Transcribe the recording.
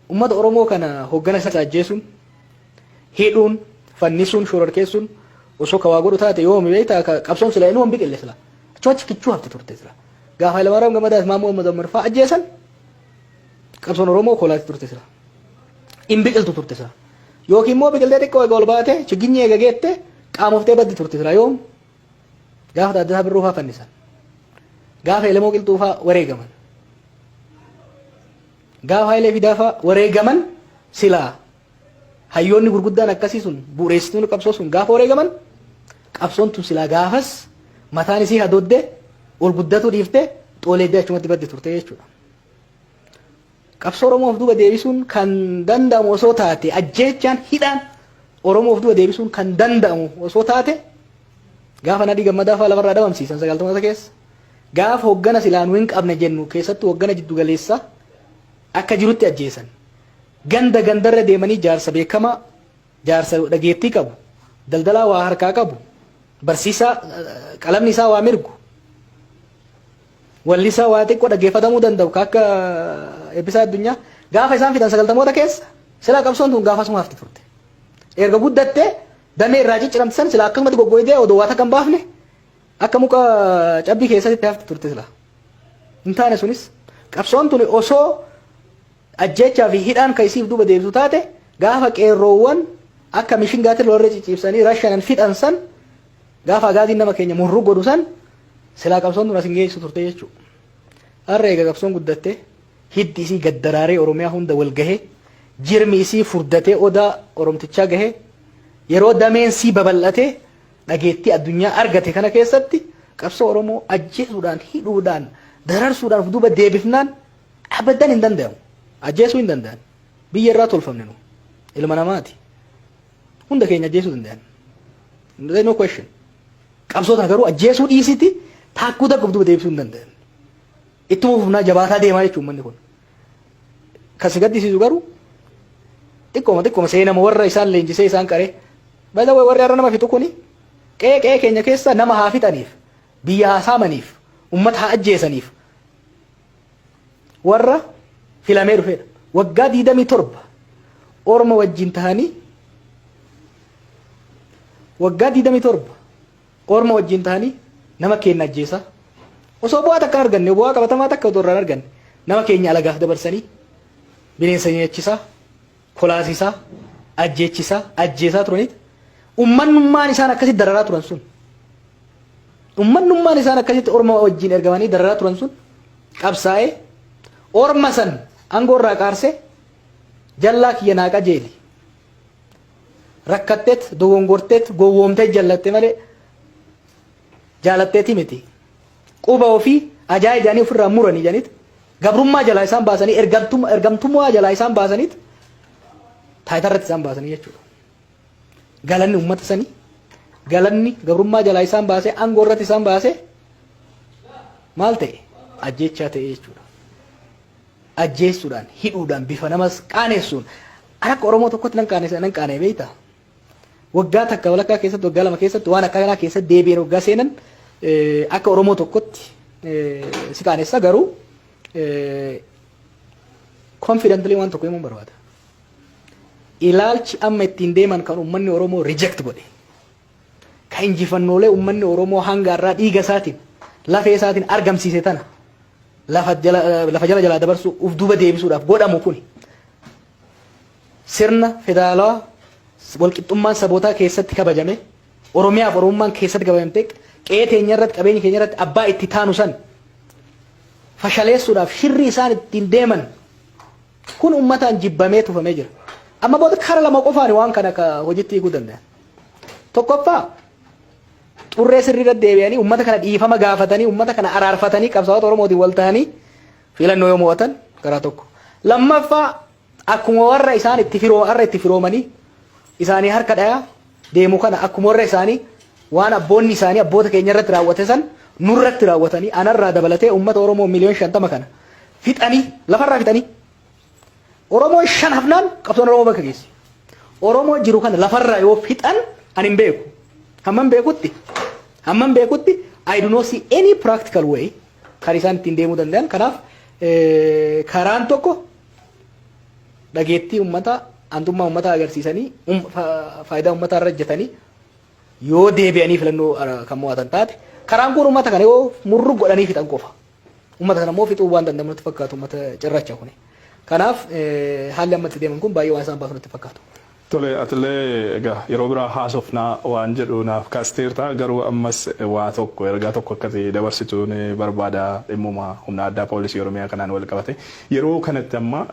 Uummata Oromoo kana hoggana isaa ajjeesuun, hidhuun, fannisuun, shororkeessuun osoo ka waa godhu taate, yoomi beektaa, qabsoon sila inuu hin biqille, sila achi kichuu hafte turte. Sila gaafa Hayilamaariyaam Gammadaas Maammoo Mazammar fa'aa ajjeesan, qabsoon Oromoo kolaatti turte, sila hin biqiltu turte sila, yookiin immoo biqiltee xiqqoo eega ol baate, chiginyii eega geette, qaamoftee baddi turte. Sila yoom gaafa Taaddasaa Birruu fa'aa fannisan, gaafa Elemoo Qilxuu fa'aa wareegaman, gaafa Hayilee Fidaa fa'aa wareegaman, silaa hayyoonni gurguddaan akkasii sun, bu'uureessitoonni qabsoo sun gaafa wareegaman, qabsoon tun silaa gaafas mataan isii hadooddee ol guddatuu dhiiftee xooleeddee achumatti baddi turte jechuudha. Qabsoo Oromoof duuba deebisuun kan danda'amu osoo taate, ajjeechaan, hidhaan Oromoof duuba deebisuun kan danda'amu osoo taate, gaafa Nadhii Gammadaa fa'aa lafarraa dhabamsiisan 90moota keessa, gaafa hoggana silaa nu hin qabne jennu, keessattuu hoggana jiddu galeessaa akka jirutti ajjeesan, ganda gandarra deemanii jaarsa beekamaa, jaarsa dhageettii qabu, daldalaa waa harkaa qabu, barsiisaa qalamni isaa waa mirgu, wallisaa waa xiqqoo dhaggeeffatamuu danda'u ka akka Eebbisaa Addunyaa gaafa isaan fidan 90moota keessa, silaa qabsoon tun gaafasuma hafti turte. Erga guddattee damee irraa cicciramte san silaa akkasumatti goggoydee odoo waa takka hin baafne akka muka cabbii keessatti hafti turte silaa. Hin taane sunis. Qabsoon tun osoo ajjeechaa fi hidhaan kan isiif duuba deebisu taate, gaafa qeerroowwan akka mishingaatti warra cicciibsanii rashanan fixan san, gaafa agaaziin nama keenya murruu godhu san, silaa qabsoon tun as hin geessu turte jechuudha. Har'a eega qabsoon guddatte, hiddi isii gaddaraaree Oromiyaa hunda wal gahee, jirmi isii furdatee odaa Oromtichaa gahee, yeroo dameen sii babal'atee dhageettii addunyaa argate kana keessatti, qabsoo Oromoo ajjeesuudhaan, hidhuudhaan, dararsuudhaan of duuba deebifnaan abadan hin danda'amu. Ajjeesuu hin danda'an. Biyya irraa tolfamne nu. Ilma namaati. Hunda keenya ajjeesuu danda'an. There is no question. Qabsoo tana garuu ajjeesuu dhiisiti taakkuu takka of duuba deebisuu hin danda'an. Ittuma fufnaa jabaataa deemaa jechuun uummanni kun. Kan si gaddisiisu garuu xiqqooma xiqqooma seenama warra isaan leenjisee isaan qaree. By the way, warri har'a nama fixu kuni qe'ee qe'ee keenya keessa nama haa fixaniif, biyya haa saamaniif, uummata haa ajjeesaniif warra filamee dhufedha. Waggaa 27 Orma wajjin tahanii, waggaa 27 Orma wajjin tahanii nama keenya ajjeesaa. Osoo bu'aa takka hin arganne, bu'aa qabatamaa takka otoo irraa hin arganne, nama keenya alagaaf dabarsanii bineensa nyaachisaa, kolaasisaa, ajjeechisaa, ajjeesaa turaniit ummannummaan isaan akkasitti dararaa turan sun, ummannummaan isaan akkasitti orma wajjin ergamanii dararaa turan sun qabsaa'ee orma san aangoo irraa qaarsee, "Jallaa kiyya naa qajeeli. Rakkatteet, dogongorteet, gowwoomtee jallatte malee jaalatteeti miti. Quba ofii ajaa'ib jedhanii ofirraa muranii," jedhaniit gabrummaa jalaa isaan baasanii, ergamtummaa jalaa isaan baasaniit taayitaa isaan baasanii jechuudha. Galanni uummata sanii, galanni gabrummaa jalaa isaan baasee aangoo irratti isaan baasee maal ta'e? Ajjeechaa ta'e jechuudha. Ajjeessuudhaan, hidhuudhaan, bifa namas qaanessuun, akka Oromoo tokkotti nan qaanessa, nan qaanee beektaa? Waggaa takka walakkaa keessatti, waggaa 2 keessatti waan akka kanaa keessatti deebi'een waggaa seenan akka Oromoo tokkotti si qaanessa, garuu confidently waan tokko himuun barbaada. Ilaalchi amma ittiin deeman kan uummanni Oromoo reject godhe, kan injifannoolee uummanni Oromoo hanga irraa dhiiga isaatiin, lafee isaatiin argamsiise tana lafa jala jalaa dabarsuu, uf duuba deebisuudhaaf godhamu kuni, sirna federaalawaa walqixxummaan sabootaa keessatti kabajame, Oromiyaaf Oromummaan keessatti kabajamte, qe'ee teenya irratti, qabeenya keenya irratti abbaa itti taanu san fashaleessuudhaaf shirri isaan ittiin deeman kun uummataan jibbamee tufamee jira. Amma booda kara lama qofaan waan kana ka hojiitti hiikuu danda'an. Tokkoffaa, xurree sirrii irra deebi'anii uummata kana dhiifama gaafatanii, uummata kana araarfatanii, qabsaa'ota Oromootiin wal ta'anii filannoo yoo mo'atan karaa tokko. Lammaffaa, akkuma warra isaan itti firoo har'a itti firoomanii isaanii harka dhayaa deemu kana, akkuma warra isaanii waan abboonni isaanii abboota keenya irratti raawwate san nurratti raawwatanii, anarraa dabalatee uummata Oromoo miliyoon 50 kana fixanii, lafarraa fixanii, Oromoon shan hafnaan qabsoon Oromoo bakka geessi. Oromoo jiru kana lafarraa yoo fixan ani hin beeku. Hammam beekutti I do not see any practical way kan isaan ittiin deemuu danda'an. Kanaaf karaan tokko Dhageettii uummataa, aantummaa uummataa agarsiisanii, faayidaa uummataa irra hojjetanii yoo deebi'anii filannoo kan mo'atan taate, karaan kun uummata kana yoo murru godhanii fixan qofa. Uummata kana immoo fixuu waan danda'amu natti fakkaatu, uummata cirracha kuni. Kanaaf haalli amma itti deeman kun baay'ee waan isaan baasu natti fakkaatu. Tole, atillee egaa yeroo biraa haasofnaa waan jedhu naaf kaasteerta. Garuu ammas waa tokko, ergaa tokko akkati dabarsitu ni barbaada, dhimmuma humna addaa poolisii Oromiyaa kanaan wal qabate. Yeroo kanatti amma